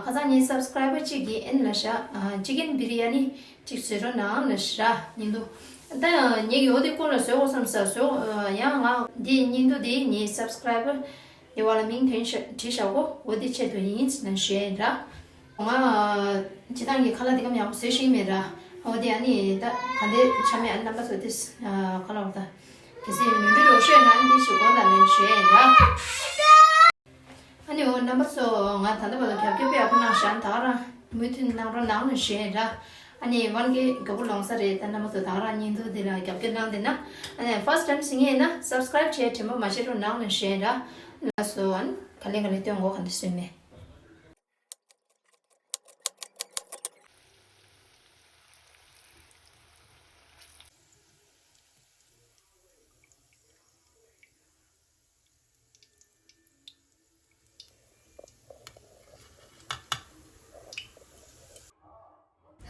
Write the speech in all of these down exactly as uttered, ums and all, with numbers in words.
ཁ་སང་ངའི་སབ་སི་ཀ་རའི་བར་གཅིག་གིས་ཨེན་ལ་ཤ་ཅི་ཀེན་བི་རི་ཡ་ནི་གཅིག་བཟོས་རོགས་གནང་ལ་ཤ་སྙིང་དུ། ད་ངེད་ཀྱི་འོ་དེ་ཀུན་ལ་བཟོས་འོ་བསམ་ས་བཟོས་ཡང་ང་འདི་སྙིང་དུ་འདི་ངའི་སབ་སི་ཀ་རའི་བར་དེ་བ་ལ་མིང་དོན་བྲིས་བཞག་གོ། འོ་དེ་ཆེད་དུ་ཡིན་ཟེར་ན་ཞུ་ཡ་ཡིན་ར། ང་སྤྱི་བཏང་གི་ཁ་ལག་དེ་གམ་ཡག་པོ་བཟོས་ཤེས་མེད་ར། འོ་དེ་ཨ་ནི་ད་ག་འདྲ་ཆ་མེད། ཨ་རྣམ་པ་ཚོ་དེ་ཁ་ལག་ད་གལ་སྲིད་ནོར་འཁྲུལ་འགྲོ་ཤོས་ན་ཨ་ནི་དེ་ཞུ་དགོངས་དག་ལན་ཞུ་ཡ་ཡིན་ར། ཨ་ནི་འོ་རྣམ་པ་ཚོ་ང་ད་ལྟ་བར་དུ་རྒྱབ་སྐྱོར་དཔེ་ཡག་པོ་གནང་ཤག་ད་ག་རང་མུ་མཐུད་གནང་རོགས་གནང་ལ་ཞུ་ཡ་ཡིན་ར། ཨ་ནི་ཝན་ཀེ་དགའ་པོ་ལོང་ས་རེད། ད་རྣམ་པ་ཚོ་ད་ག་རང་སྙིང་དུ་འདི་ལ་རྒྱབ་སྐྱོར་གནང་བསྡད་ན། ཨ་ནི་ཕར་སི་ཊི་ཊའིམ་གཟིགས་མཁན་ཡིན་ན་སབ་སི་ཀ་རའིབ་བྱས་དྲན་པ་མ་བརྗེད་རོགས་གནང་ལ་ཞུ་ཡ་ཡིན་ར། ལགས་སོ། ཨ་ནི་ག་ལེ་ག་ལེ་སྟོན་གོ་ག་འདྲ་བཟོས་མེད།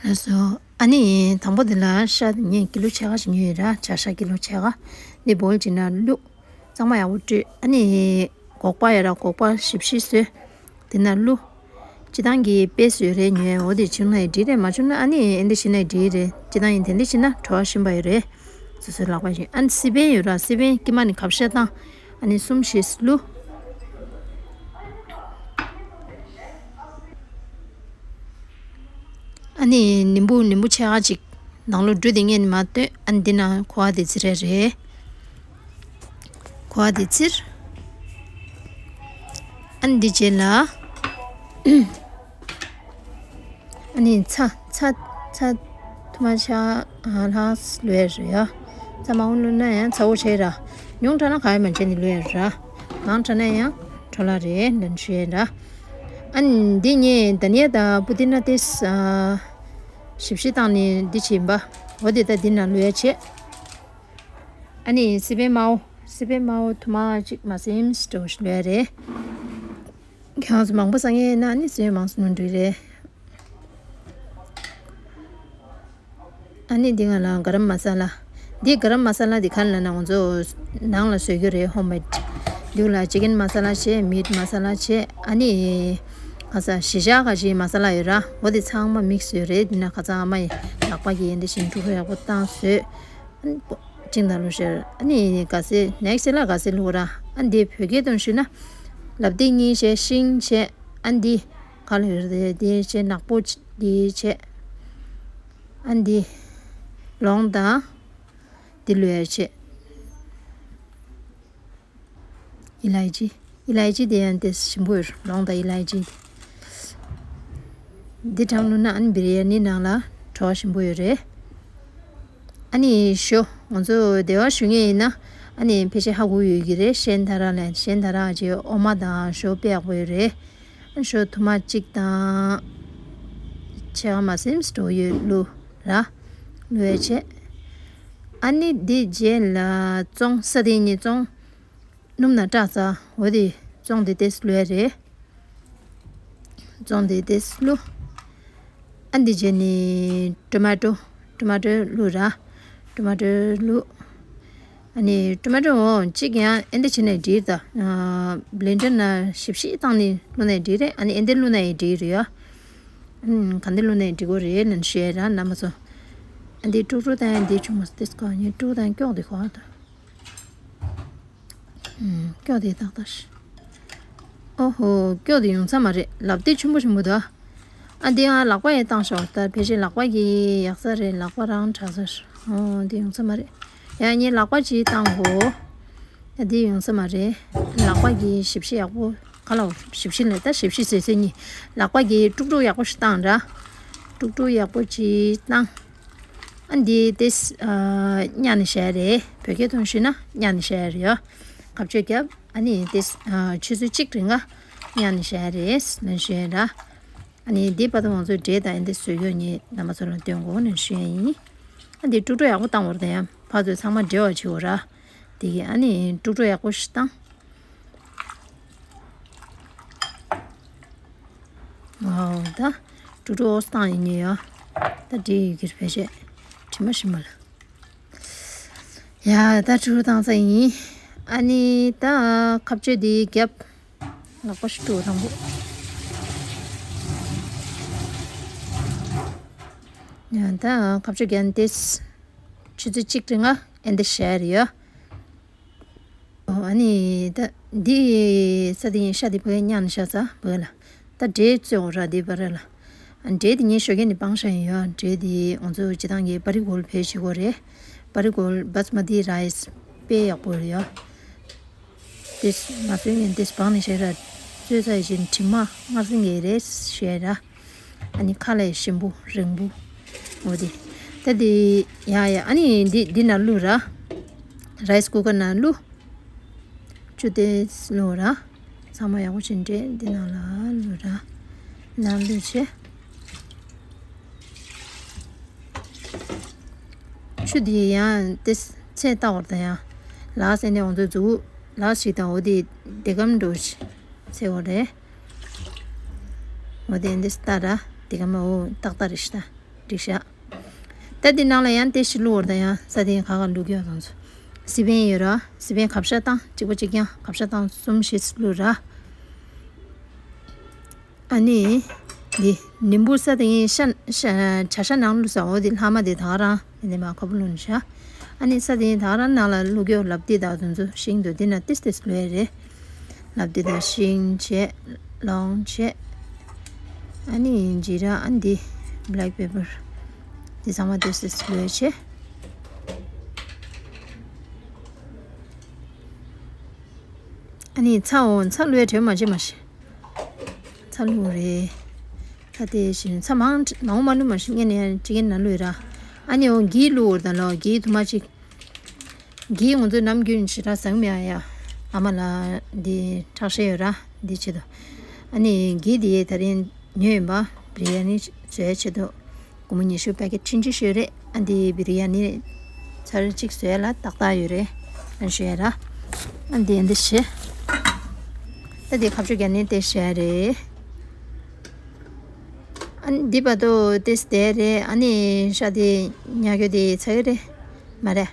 ལགས་སོ། ཨ་ནི་དང་པོ་འདི་ལ་ཤ་ངས་ཀི་ལོ་ཕྱེད་ཀ་ཞིག་ཉོས་ཡོད་ར། བྱ་ཤ་ཀི་ལོ་ཕྱེད་ཀ་འདི་བོལ་ཅིག་ནང་བླུགས། གཙང་མ་ཡག་པོ་བཀྲུས། ཨ་ནི་སྒོག་པ་ཡོད་ར། སྒོག་པ་ཞིབ་ཞིབ་བཟོས། དེ་ནང་བླུགས། སྤྱི་བཏང་གི་པེ་སི་ཡོད་རེད་ཉོས། འོ་དེ་བྱུང་ན་ཡང་འགྲིག་རེད། མ་བྱུང་ན་ཨ་ནི་ཨེ་འདྲ་བྱས་ན་འགྲིག་རེད། སྤྱི་བཏང་ཡིན་དེ་འདྲ་བྱས་ན་བྲོ་བ་ཞིམ་པ་ཡོད་རེད། སོ་སོའི་ལག་པ་བཞིན། ཨ་ནི་སི་པན་ཡོད་ར། སི་པན་དཀྱིལ་མ་ནས་གབ་ཤ་བཏང་། ཨ་ནི་གསུམ་བཞི་བླུགས། ཨ་ནི་ནིམ་བུ་ནིམ་བུ་ཕྱེད་ཀ་ཅིག་ནང་ལོགས་འབྲུ་དེ་ངས་ནི་མ་བཏོན། ཨ་ནི་འདི་ནང་ཁུ་བ་དེ་ཚིར་རེད། ཁུ་བ་དེ་ཚིར། ཨ་ནི་འདི་རྗེས་ལ་ཨ་ནི་ཚྭ་ཚྭ་ཚྭ་ཐུར་མ་ཆ་ལྷག་བླུགས་ཡ་རེད་ཡ། ཚྭ་མང་པོ་བླུགས་ན་ཡང་ཚ་པོ་ཆགས་ར། ཉུང་དྲགས་ན་ག་ཡང་མ་བྱས་ནས་བླུགས་ཡ་ར། མང་དྲགས་ན་ཡང་བྲོ་བ་རེད་ལབ་ཞུ་ཡ་ར། ཨ་ནི་འདི་ངས་དྷ་ནི་ཡ་དང་པུ་ཏི་ན་དེ་ཞིབ་ཞིབ་བཏང་ནས་འདི་བྱས་པ། འོ་དེ་ད་འདི་ནང་བླུགས་ཡ་བྱས། ཨ་ནི་སི་པན་དམར་པོ། སི་པན་དམར་པོ་ཐུར་མ་གཅིག་མ་ཟིན་འགྲོ་ཞིག་ལོས་རེད། ཁྱེད་རང་ཚོ་མང་པོ་ཟ་མཁན་ཡིན་ན་ཨ་ནི་སི་པན་མང་ཙམ་ཉོ་འགྲིག་རེད། ཨ་ནི་འདི་ང་ལ་ག་རམ་མ་ས་ལ། འདི་ག་རམ་མ་ས་ལ་འདི་ག་རེ་ལབ་ན་ང་ཚོ་ནང་ལ་བཟོ་རྒྱུ་རེད། ཧོམ་མེད། འདི་ལ་ཅི་ཀེན་མ་ས་ལ་བྱས། མིཊ་མ་ས་ལ་བྱས། ཨ་ནི་ག་ས་གཞིས་ཆགས་ག་ཞིག་མ་ས་ལ་ཡོད་ར། འོ་དེ་ཚང་མ་མིག་སི་ཡོད་རེད། འདི་ན་ཁ་སང་ཨ་མ་ཡི་ལག་པ་གིས་འདི་བཞིན་འཁྲུ་ཁོ་ཡག་པོ་བཏང་བཟོས། ཅིང་དང་ལུ་ཤར། ཨ་ནི་ག་སེ་ནེག་སེ་ལ་ག་སེ་ལུག་ར། ཨ་འདི་བོད་སྐད་དུ་ཞུས་ན། ལབ་ཏིག་གཉིས་བྱས། ཤིང་བྱས། ཨ་འདི་ག་ལ་ཡོད་རེད། འདི་བྱས། ནག་པོ་འདི་བྱས། ཨ་འདི་ལོང་དང་འདི་ལོས་བྱས། ཨི་ལའི་ཅི། ཨི་ལའི་ཅི་དེ་ཡང་དེ་ཞིམ་པོ་ཡོད། ལོང་དང་ཨི་ལའི་ཅི་དེ། འདི་གྲང་ལུགས་ན་ཨ་ནི་བི་རི་ཡ་ནི་ནང་ལ་བྲོ་བ་ཞིམ་པོ་ཡོད་རེད། ཨ་ནི་ཞོ་ང་ཚོ་སྡེ་བ་ཞུ་མཁན་ཡིན་ན་ཨ་ནི་ཕལ་ཆེར་ཧ་གོ་ཡོད་ཀྱི་རེད། ཤན་ཐ་ར་ལན། ཤན་ཐ་ར་ཅེ་འོ་མ་དང་ཞོ་དཔེ་ཡག་པོ་ཡོད་རེད། ཨ་ཞོ་ཐུར་མ་གཅིག་དང་ཕྱེད་ཀ་མ་ཟིན་འགྲོ་ཡོད་ལུགས་ར། ལུས་བྱས། ཨ་ནི་འདི་རྗེས་ལ་བཙོང་ས་དེ་ནི་བཙོང་སྣུམ་ནང་བཀྲག་ཚར། འོ་དེ་བཙོང་དེ་ཏེས་ལུས་རེད། བཙོང་དེ་ཏེས་བླུགས། ཨ་འདི་རྗེས་ནི་ཊོ་མ་ཊོ། ཊོ་མ་ཊོ་བླུགས་ར། ཊོ་མ་ཊོ་བླུགས། ཨ་ནི་ཊོ་མ་ཊོ་འོ་གཅིག་ཡང་ཨེ་འདི་བྱས་ནས་འགྲིག་ད། ཨ་བྷི་ལེན་ཌར་ནང་ཞིབ་ཞིབ་བཏང་ནས་བླུགས་ནས་འགྲིག་རེད། ཨ་ནི་ཨེ་འདི་བླུགས་ནས་འགྲིག་རེད་ཡ། ཨ་ག་འདི་བླུགས་ནས་འགྲིག་གོ་རེད་ལབ་ཞུ་ཡ་ར་རྣམ་པ་ཚོ། ཨ་འདི་དཀྲུག་དཀྲུག་བཏང་ཡ་འདི་བྱུང་མ་སོང་། ཏེས་ཀ་ནི་དཀྲུག་བཏང་ཀྱོག་འདི་གོ་ད། ཨུམ། སྐྱོ་དེ་ཏག་ཏག་ཤི། ཨོ་ཧོ། སྐྱོ་དེ་ཡོང་ས་མ་རེད། ལབ་དེ་ཆུན་པོ་ཆུན་པོ་འདུག་ཨ་འདི་ང་ལག་པ་ཡང་བཏང་ཤོག་ད་ཕལ་ཆེར་ལག་པ་གི་ཡག་ས་རེད། ལག་པ་རང་དྲག་ས་རེད། ཨོ་འདི་ཡོང་ས་མ་རེད། ཡང་ངས་ལག་པ་ཅིག་བཏང་གོ་ཨ་འདི་ཡོང་ས་མ་རེད། ལག་པ་གི་ཞིབ་ཞིབ་ཡག་པོ་ག་ལ་ཞིབ་ཞིབ་ལ་ད་ཞིབ་ཞིབ་ཟེར་ཟེར་ནི། ལག་པ་གི་དཀྲུག་དཀྲུག་ཡག་པོ་ཞིག་བཏང་ར། དཀྲུག་དཀྲུག་ཡག་པོ་ཅིག་བཏང་། ཨ་འདི་ཏེས་ཨ་གཉའ་ནས་བཤད་རེད། བོད་སྐད་ཐོག་ཞུས་ན་གཉའ་ནས་བཤད་རེད་ཡ། ཁ་གཅོད་རྒྱབ། ཨ་ནི་ཏེས་ཨ་ཆུ་ཚོད་གཅིག་རིང་ག་གཉའ་ནས་བཤད་རེད་ལབ་ཞུས་ར། ཨ་ནི་འདི་བར་དུ་ང་ཚོས་འབྲས་དང་ཨ་འདི་བཟོས་ཡོད་ནི་རྣམ་པ་ཚོ་ལ་སྟོན་དགོས་ནས་ཞུས་ཡ་ཡིན། ཨ་འདི་དཀྲུག་དཀྲུག་ཡག་པོ་བཏང་བར་དང་ཡང་ཕར་ཚུར་ཚང་མ་འབྲེལ་བ་བྱེད་དགོས་ར། འདི་གི་ཨ་ནི་དཀྲུག་དཀྲུག་ཡག་པོ་ཞིག་བཏང་། ཝའོ། ད་དཀྲུག་དཀྲུག་ཨོ་སི་བཏང་ཡིན་ཉེ་ཡ། ད་འདྲེ་ཡི་གིར་ཕལ་ཆེར་དྲི་མ་ཞིམ་པ་ལ། ཡ་ད་དཀྲུག་དཀྲུག་བཏང་ཚར་ཡིན། ཨ་ནི་ད་ཁ་གཅོད་འདི་རྒྱབ། ལག་པ་ཞིག་དཀྲུག་དང་པོ། ཡང་ད་ཁ་ཕྱོགས་རྒྱན་ཏེས་ཆུ་ཚོད་གཅིག་རིང་ཨ་ཨེ་འདི་ཤར་ཡོད། ཨ་ནི་ད་འདི་ས་དེ་ཡིན་ཤ་དེ་ཕ་གི་ཉན་ཤ་ས་ཕ་གི་ལ། ད་འབྲས་བཙོས་འོ་ར་དེ་བ་ར་ལ། ཨ་འབྲས་དེ་ཉིན་ཞོགས་ཀས་ནི་སྤང་ཤ་ཡིན་ཡོད། འབྲས་དེ་ང་ཚོ་སྤྱི་བཏང་གི་པ་རི་གོལ་བེད་བྱེད་གོ་རེད། པ་རི་གོལ་བཱ་སི་མ་ཏི་རའི་སི་དཔེ་ཡག་པོ་རེད་ཡོད། དེས་ང་ཚོའི་ངན་དེས་སྤང་ནས་བཤད་ར། བཙོས་ཚར་ཡི་ཕྱིན་དྲི་མ་མངར་ཟིང་གི་རེད་བཤད་ར། ཨ་ནི་ཁ་ལས་ཞིམ་པོ་རིང་པོ། འོ་དེ། ད་དེ་ཡ་ཡ་ཨ་ནི་འདི་འདི་ནང་བླུགས་ར། རའི་སི་ཀུ་ཀར་ནང་བླུགས། ཆུ་དེ་བླུགས་ར། ཚང་མ་ཡག་པོ་བྱས་འདྲེ་འདི་ནང་ལ་བླུགས་ར། ནང་བླུགས་བྱས། ཆུ་དེ་ཡང་དེ་ཚད་ལྟ་བར་ད་ཡང་། ལགས་ཟེར་ནས་འོང་དུས་མཛུ་གུ་ལགས་ཤིག་དང་འོ་དེ་དེ་གམ་འགྲོ་ཤི་ཚེ་འོ་རེད། འོ་དེ་འདི་ལྟ་ར་དེ་གམ་འོ་ཏག་ཏག་རེད་ཤི་ད་འགྲིག་ཤག་ད་དེ་ནང་ལ་ཡང་དེ་ཤི་བླུགས་བར་ད་ཡང་ས་དེ་ཁ་ཁ་བླུགས་ཡོད་དང་ཚོ། སི་པན་ཡོད་ར། སི་པན་ཁབ་ཤ་བཏང་གཅིག་པ་གཅིག་རྐྱང་ཁབ་ཤ་བཏང་གསུམ་བཞི་བླུགས་ར། ཨ་ནི། འདི་ནིམ་བུ་ས་དེ་ཡིན་ཤ་ཤ་བྱ་ཤ་ནང་བླུགས་ས་འོ་དེ་ལྷག་མ་དེ་ད་ག་རང་དེ་ནས་མ་ཁ་བུ་བླུགས་ནི་ཤ། ཨ་ནི་ས་དེ་ཡིན་ད་ག་རང་ནང་ལ་བླུགས་ཡོད་ལབ་དེ་དག་དུ་ཚོ་ཤིང་དུ་དེ་ན་ཏིས་ཏིས་བླུགས་ཡོད་རེད། ལབ་དེ་དག་ཤིང་བྱས་ལོང་བྱས། ཨ་ནི་ཇི་ར་ཨ་འདི་བྷེ་ལེག་པེ་པར་དེ་ཚང་མ་ཏིས་ཏིས་བླུགས་བྱས། ཨ་ནི་ཚ་འོ་ཚ་བླུགས་ཡོད་དྲན་མ་བྱེད་མ་ཤེས། ཚ་བླུགས་རེད། ད་དེ་བཞིན་ཚ་མང་མང་མ་བླུགས་མ་ཤི་ངས་ནས་ཅི་གན་ན་བླུགས་ར། ཨ་ནི་འོ་གི་བླུགས་ར་ད་ལོ་གི་དུ་མ་ཅིག་གི་ང་ཚོ་ནམ་རྒྱུན་ཞེ་དྲག་ཟང་མེད་ཨ་ཡ། ཨ་མ་ལ་འདི་ཁྲག་ཤེད་ཡོད་ར་འདི་ཆེད་དུ། ཨ་ནི་གི་དེ་ད་རིང་ཉོས་ཡིན་པ་བི་རི་ཡ་ནི་བཟོས་ཆེད་དུ། སྒོར་མོ་ཉི་ཤུ་པེ་ཀེ་ཊི་ཆུང་ཆུང་ཞིག་ཡོད་རེད། ཨ་འདི་བི་རི་ཡ་ནི་ཚར་གཅིག་བཟོས་ལ་ཏག་ཏག་ཡོད་རེད། ཨ་ཞུ་ཡ་ར། ཨ་འདི་འདི་བྱེད། ད་འདི་ཁ་ཕྱོགས་རྒྱ་ནི་དེ་བྱས་རེད། ཨ་འདི་བར་དུ་དེ་བསྡད་རེད། ཨ་ནི་ཤ་དེ་ཉག་གི་དེ་ཚ་གི་རེད། མ་རེད།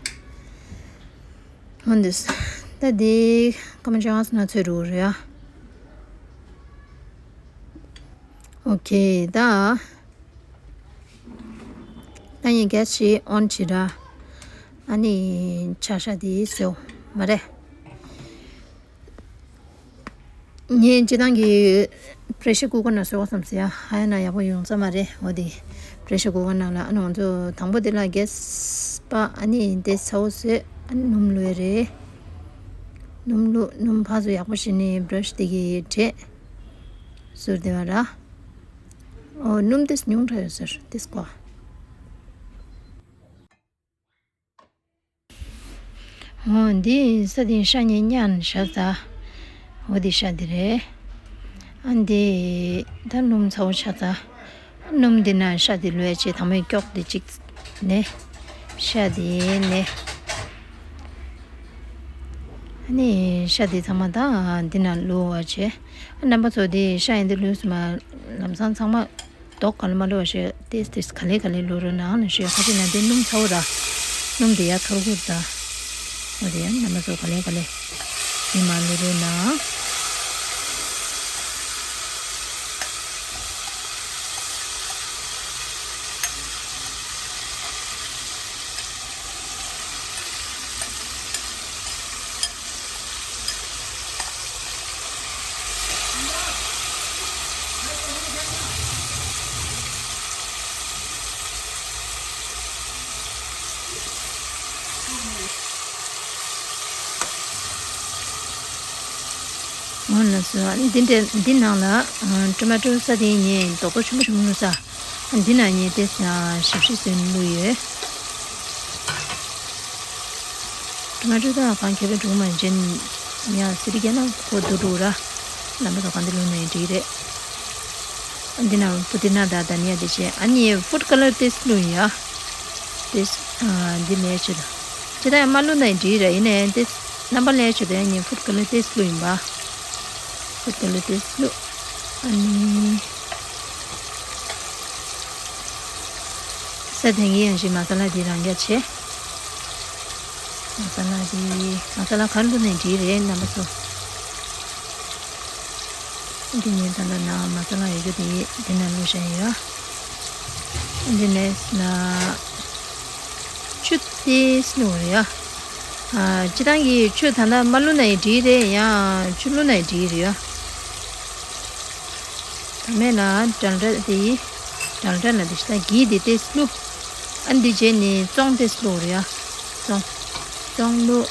འོན་ཏེ། ད་འདི་ཀ་མ་ཅང་སྣ་ཚོད་རུ་རེད་ཨ། ཨོ་ཁེ་ད། ཨ་ནི་གེ་སི་ཨོན་བྱེད་ར། ཨ་ནི་ཆ་ཤ་དེ་བཟོ་མ་རེད། ངས་སྤྱི་བཏང་གི་པྲེ་ཤར་ཀུ་ཀར་ནང་བཟོ་བསམ་ཟེར་ཡ་ཧ་ཡ་ན་ཡག་པོ་ཡོང་ས་མ་རེད། འོ་དེ་པྲེ་ཤར་ཀུ་ཀར་ནང་ལ་ཨ་ནི་ང་ཚོ་དང་པོ་དེ་ལ་གེ་སི་པ་ཨ་ནི་དེ་ཚ་བོ་བཟོས། ཨ་ནི་སྣུམ་བླུགས་རེད། སྣུམ་བླུགས་སྣུམ་ཕར་ཚུར་ཡག་པོ་བྱས་ནས་བྷ་ར་ཤི་དེ་གི་བྲེས། ཟུར་དེ་བ་ར། ཨོ་སྣུམ་དེ་ཉུང་དྲགས་ཡོད་ཟེར་དེ་སྐོ། ཨོ་འདི་ས་དེ་ཤ་ཉེ་ཉན་ཤ་ཟ། ཨོ་འདི་ཤ་དེ་རེད། ཨ་འདི་ད་སྣུམ་ཚ་བོ་ཤ་ཟ། སྣུམ་འདི་ན་ཤ་དེ་ལོས་བྱེད་དང་མོའི་སྐྱོག་དེ་གཅིག་ནས། ཤ་དེ་ནས། ཨ་ནི་ཤ་དེ་ཚང་མ་ད་འདི་ན་ལོ་བ་བྱེད། རྣམ་པ་ཚོ་དེ་ཤ་ཡིན་དེ་ལོས་སུ་མ་ལམ་སང་ཚང་མ། མདོག་ག་ལེར་མ་ལུས་པ་ཞིག་ཏེས་ཏེས་ག་ལེ་ག་ལེ་ལུ་རུ་ནང་ལ་ཞོད་ཁ་ཅིག་ན་དེ་སྣུམ་ཚ་བོ་ར། སྣུམ་དེ་ཡ་ཐོར་གུར་ད། འོ་དེ་ཡ་རྣམ་པ་ཚོ་ག་ལེ་ག་ལེ་མི་མ་ལུ་རུ་ནང་། འོ་ན་སོ་འདི་འདྲ་འདི་ནང་ལ་ཊོ་མ་ཊོ་ས་དེ་ངས་རྡོག་རྡོག་ཆེན་པོ་ཆེན་པོ་བླུགས་ས། འདི་ན་ངས་དེ་ཞབས་ཕྱི་བཟོས་ནས་བླུགས་ཡོད། ཊོ་མ་ཊོ་དང་གང་ཁེ་བའི་འགྲོ་མ་འཇན་ཡ་སི་རི་རྒྱ་ན་ཁོ་འདུག་འདུག་ར། ལམ་པ་དང་གང་དེ་བླུགས་ན་ཡང་འགྲིག་རེད། འདི་ན་པུ་ཏི་ན་དང་དྷ་ནི་ཡ་དེ་བྱས་ཨ་ནི་ཕུཌ་ཀ་ལར་དེ་བླུགས་ཡ། དེ་འདི་ལས་ཆེ་ད། ཇི་ལྟར་ཡང་མ་བླུགས་ན་ཡང་འགྲིག་རེད། ཡིན་ནའི་དེ་རྣམ་པ་ལས་ཆེ་ད་ཡང་ངས་ཕུཌ་ཀ་ལར་དེ་བླུགས་ཡིན་པ། ཕུཌ་ཀ་ལར་དེ་བླུགས། ཨ་ནི། ས་དེང་གི་ཡང་ཞིག་མ་ས་ལ་འདི་རང་རྒྱ་ཆེ། མ་ས་ལ་འདི་མ་ས་ལ་ག་རེ་བླུགས་ནའི་འགྲིག་རེད་རྣམ་པ་ཚོ། འདི་ངས་ད་ལྟ་ན་མ་ས་ལ་ཡོད་རྒྱུ་དེ་འདི་ན་བླུགས་བཞག་ཡོད། འདི་ནས་ན་ཆུ་ཏོག་ཙམ་བླུགས་རེད་ཡ། ཨ། སྤྱིར་བཏང་གི་ཆུ་ད་ལྟ་མ་བླུགས་ན་ཡང་འགྲིག་རེད། ཡང་ཆུ་བླུགས་ན་ཡང་འགྲིག་རེད་ཡ། ད་མེད་ན་འབྲེལ་སྒྲ་དེ། འབྲེལ་སྒྲ་ན་དེ་ཤ་སྟག་གི་དེ་ཏོག་ཙམ་བླུགས། ཨ། འདི་རྗེས་ནི་བཙོང་ཏོག་ཙམ་བླུགས་རེད་ཡ། བཙོང་། བཙོང་བླུགས།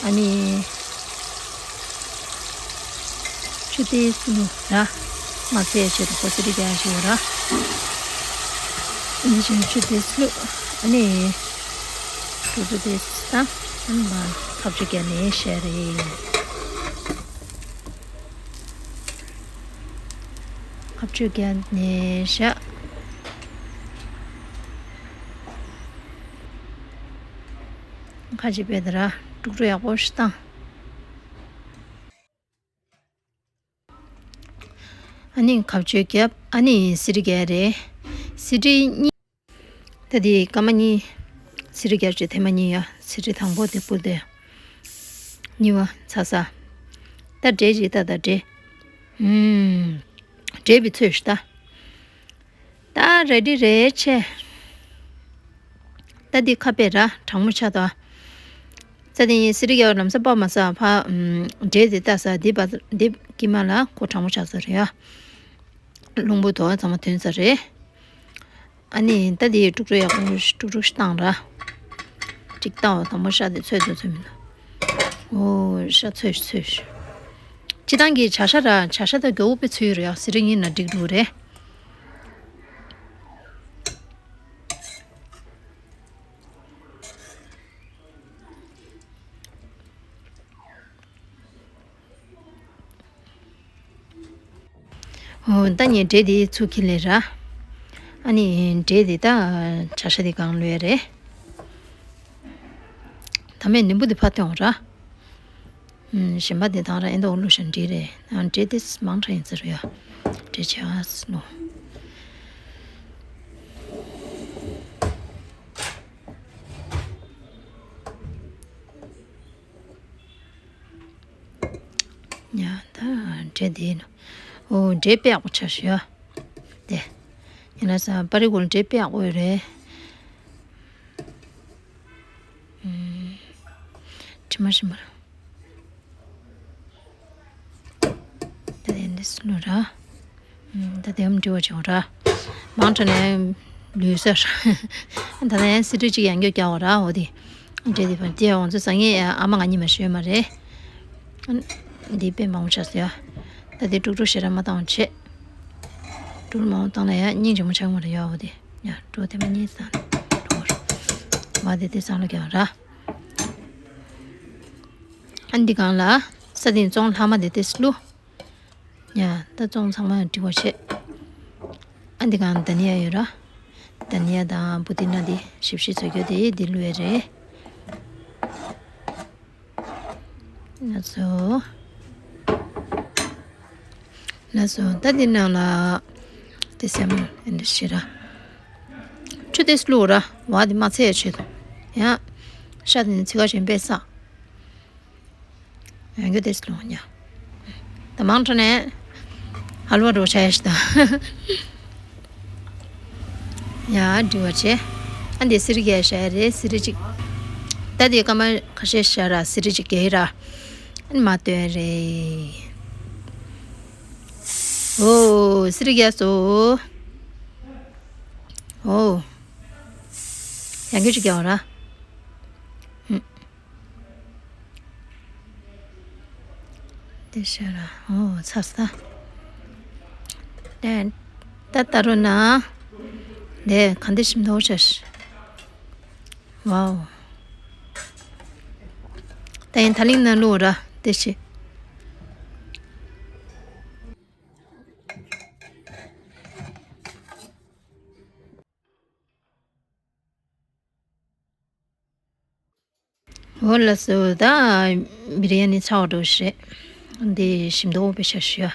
ཨ་ནི་ཆུ་ཏོག་ཙམ་བླུགས་ར། མ་ཚད་ཆེད་དུ་ཁོ་སི་རི་རྒྱག་ཞིག་ར། འདི་བཞིན་ཆུ་ཏོག་ཙམ་བླུགས། ཨ་ནི་དཀྲུག་དཀྲུག་ཏོག་ཙམ་བཏང་། ཨ་ནི་མར་ཁ་བཅུ་བརྒྱབ་ནས་བཞག་རེད། ཁ་བཅུ་བརྒྱབ་ནས་བཞག། ཁ་ཅིག་པད་ད་ར་དཀྲུག་དཀྲུག་ཡག་པོ་ཞིག་བཏང་། ཨ་ནི་ཁ་བཅུ་བརྒྱབ། ཨ་ནི་སི་རི་རྒྱག་རེད། སི་རི་གཉིས། ད་དེ་སྐར་མ་གཉིས། སི་རི་རྒྱག་བྱས་ཐེངས་མ་གཉིས་ཡ། སི་རི་དང་པོ་དེ་སྤུར་ཏེ། གཉིས་པ་ཚ་ས། ད་འབྲས་ཅིག་ད་ད་འབྲས། ཨུམ། འབྲས་བུ་ཚོས་ཤིག་ད། ད་རེ་ཌི་རེད་ཆེ། ད་འདི་ཁ་པས་ར་གྲང་མོ་ཆགས་ད། ཙ་དེ་སི་རི་རྒྱག་ལམ་སང་ཕབ་མ་ས་ཕ། ཨུམ། འབྲས་དེ་ལྟ་ས་འདི་བ་འདི་དཀྱིལ་མ་ལ་ཁོ་གྲང་མོ་ཆགས་ས་རེད་ཡ། རླུང་བུ་དོ་ཚང་མ་ཐོན་ས་རེད། ཨ་ནི་ད་དེ་དཀྲུག་དཀྲུག་ཡག་པོ་དཀྲུག་དཀྲུག་ཞིག་བཏང་ར། ཅིག་བཏང་བ་དང་པོ་ཤ་དེ་ཚོས་ཚོས་ཚོས་མིན་ནོ། འོ་ཤ་ཚོས་ཤིག་ཚོས་ཤིག། སྤྱིར་བཏང་གི་བྱ་ཤ་ར་བྱ་ཤ་དང་མགྱོགས་པོ་ཚོས་རེད་ཡ། སི་རི་གཉིས་ན་འགྲིག་འགྲོ་རེད། འོ་ད་ངས་འབྲས་དེ་ཚུར་ཁྱེར་ལེ་ར། ཨ་ནི་འབྲས་དེ་ད་བྱ་ཤ་དེ་གང་ལོས་རེད། ད་མེད་ནིམ་བུ་དེ་ཕ་ཐོན་ར། ཨུམ། གཞན་པ་དེ་དང་ར་ཨེ་འདོག་བླུགས་ཤིང་འབྲས་རེད། ཨ། འབྲས་དེ་མང་དྲགས་ཡིན་ཟེར་ཡ། འབྲས་ཆེ་བ་ཟེར་ནོ། ཡ་ད་འབྲས་དེ་ནོ། འོ་འབྲས་དཔེ་ཡག་པོ་ཆགས་ཤག་ཡ། དེ། ཡིན་ན་ས་པ་རི་གོལ་འབྲས་དཔེ་ཡག་པོ་ཡོད་རེད། ཨུམ། དྲི་མ་ཞིམ་པོ། ད་དེ་འདི་སུ་ལོ་ར། ཨུམ། ད་དེ་འམ་འདྲི་བ་བྱེད་འོ་ར། མང་དྲགས་ནས་ལུས་ཟེར། ད་ནས་སི་ཏུ་གཅིག་ཡང་སྐྱོ་རྒྱག་འོ་ར་འོ་དེ། འདྲེ་དེ་བ་དེ་འོ་ཚོ་ཟ་ངེ་ཨ་མ་ང་གཉིས་མ་ཤོད་མ་རེད། འདི་དཔེ་མང་པོ་ཆགས་སོ་ཡ། ད་དེ་དཀྲུག་དཀྲུག་ཞེ་དྲག་མ་བཏང་བ་བྱེད། དཀྲུག་མང་པོ་བཏང་ན་ཡ་སྙིང་རྗེ་མོ་ཆགས་མ་རེད་ཡ་འོ་དེ། ཡ་དཀྲུག་དེ་མ་གཉིས་ཟ་འགྲོ་བར། མ་དེ་དེ་ཟ་ལ་རྒྱག་ར། ཨ་འདི་གང་ལ། ས་སྟེང་བཙོང་ལྷག་མ་དེ་དེ་སླུ། ཡ་ད་བཙོང་ཚང་མ་འགྲིག་པ་བྱེད། ཨ་འདི་གང་དྷ་ནི་ཡ་ཡོད་ར། དྷ་ནི་ཡ་དང་པུ་ཏི་ན་དེ་ཞིབ་ཞིབ་བཟོ་རྒྱུ་དེ་འདི་བླུགས་ཡ་རེད། ལགས་སོ། ལགས་སོ། ད་འདི་ནང་ལ་དེ་སེམས་ཨེ་འདྲ་ཞེ་ར། ཆུ་དེ་བླུགས་ར། བ་དེ་མ་ཚད་ཆེད་དུ། ཡ། ཤ་དེ་ནི་ཚི་ག་ཆེན་པོས་བསགས། ཡང་རྒྱུ་དེ་སློང་ཉ། ད་མང་དྲགས་ནས་ཧ་ལུ་བ་འགྲོ་བྱ་ཡ་ཞིག་ད། ཡ་འདྲི་བ་བྱེད། ཨ་འདི་སི་རི་རྒྱག་བྱ་ཡ་རེད་སི་རི་གཅིག་ད་དེ་སྐར་མ་ཁ་ཤས་བྱ་ར་སི་རི་གཅིག་རྒྱག་ར། ཨ་ནི་མ་སྟོན་རེད། འོ་སི་རི་རྒྱག་སོ། འོ། ཡང་རྒྱུ་གཅིག་རྒྱག་ར། ཧུམ། དེ་ཤ་ར། འོ་ཚ་ས། དེ་ད་ད་རུ་ན། དེ་ག་འདི་ཞིམ་མདོག་ཤ་ཤ། ཝའོ། ད་ཡིན་ད་ལིང་ན་ལུ་ར་དེ་ཤི། འོ་ལགས་སོ། ད་བི་རི་ཡ་ནི་ཚར་བ་འགྲོ་ཞེས། འདི་ཞིམ་མདོག་དཔེ་ཤ་ཤ།